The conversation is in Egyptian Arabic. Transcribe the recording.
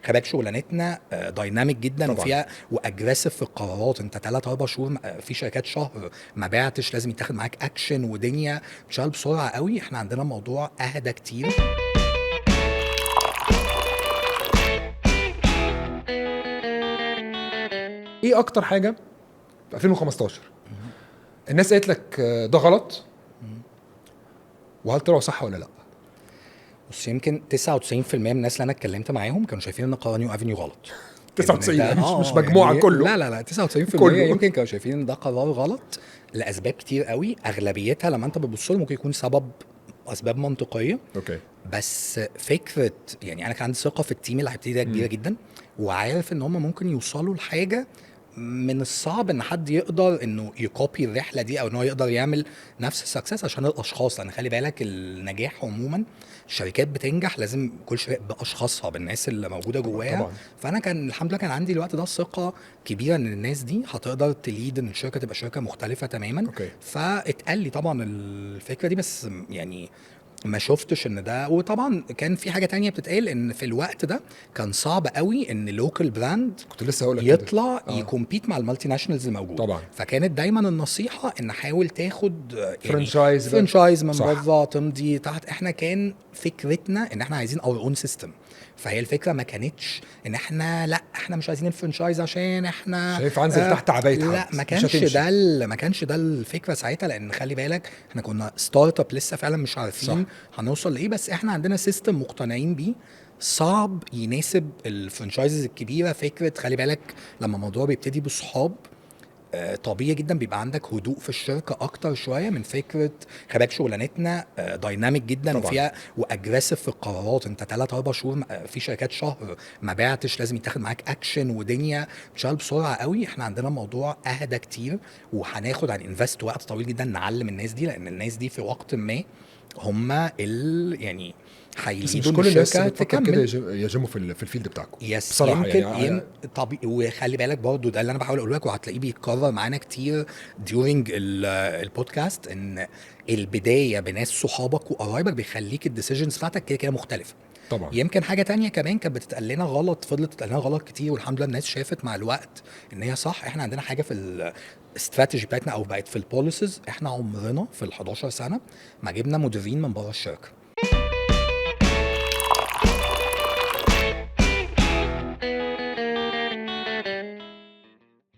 خلي بالك شغلانتنا dynamic جدا وفيها و aggressive في القرارات. انت 3 4 شهور، في شركات شهر ما بعتش لازم يتاخد معاك اكشن، ودنيا بتشتغل بسرعة قوي. احنا عندنا الموضوع اهدى كتير. ايه اكتر حاجة في 2015 الناس قالت لك ده غلط، وهل طلعوا صح ولا لا؟ بص، يمكن 99% من الناس اللي انا اتكلمت معاهم كانوا شايفين ان قرار نيو افنيو غلط. 99 إن ده- مش مجموعة يعني كله. لا لا لا، 99% كله. يمكن كانوا شايفين ان ده قرار غلط لاسباب كتير قوي، اغلبيتها لما انت بتبص له ممكن يكون سبب اسباب منطقيه. بس فكرة يعني انا كان عندي ثقة في ال team اللي هيبتدي ده كبيرة جدا، وعارف ان هم ممكن يوصلوا لحاجة من الصعب ان حد يقدر انه ي copy الرحلة دي، او ان هو يقدر يعمل نفس ال success عشان الاشخاص. لان خلي بالك النجاح عموما الشركات بتنجح لازم كل شركة باشخاصها، بالناس اللي موجودة جواها. فانا كان الحمد لله كان عندي الوقت ده ثقة كبيرة ان الناس دي هتقدر ت lead ان الشركة تبقى شركة مختلفة تماما. فاتقال لي طبعا الفكرة دي، بس يعني ما شفتش ان ده. وطبعا كان في حاجة تانية بتتقال، ان في الوقت ده كان صعب قوي ان local brand كنت لسه هقول لك كده. يطلع ي compete مع ال multinationals الموجودة. فكانت دايما النصيحة ان حاول تاخد يعني franchise بقى. franchise من بره، تمضي تحت. احنا كان فكرتنا ان احنا عايزين our own system، فهي الفكرة ما كانتش ان احنا لا احنا مش عايزين ال franchise عشان احنا مش هينفع انزل تحت عباية لا، حد. ما مش كانش هتمشي. ده ما كانش ده الفكرة ساعتها، لان خلي بالك احنا كنا startup لسه فعلا مش عارفين هنوصل لايه، بس احنا عندنا system مقتنعين بيه صعب يناسب ال franchises الكبيرة. فكرة خلي بالك لما الموضوع بيبتدي بصحاب، طبيعي جدا بيبقى عندك هدوء في الشركة اكتر شوية من فكرة خلي بالك شغلانتنا dynamic جدا وفيها و aggressive في القرارات. انت 3 4 شهور، في شركات شهر ما بعتش لازم يتاخد معاك اكشن، ودنيا بتشتغل بسرعة قوي. احنا عندنا الموضوع اهدى كتير، وهناخد هن invest وقت طويل جدا نعلم الناس دي، لان الناس دي في وقت ما هم يعني بس مش هي lead وا كل الناس الشركة بتفكر كده تكمل. يا جيمو في ال field بتاعكم. yes. بصراحة يمكن يعني طبيعي. وخلي بالك برضو ده اللي انا بحاول اقوله لك، وهتلاقيه بيتكرر معانا كتير during البودكاست، ان البداية بناس صحابك وقرايبك بيخليك ال decisions بتاعتك كده كده مختلفة. يمكن حاجة تانية كمان كانت بتتقال لنا غلط، فضلت تتقال لنا غلط كتير، والحمد لله الناس شافت مع الوقت ان هي صح. احنا عندنا حاجة في الاستراتيجي بتاعتنا او بقت في ال policies، احنا عمرنا في ال 11 سنة ما جبنا مديرين من بره الشركة.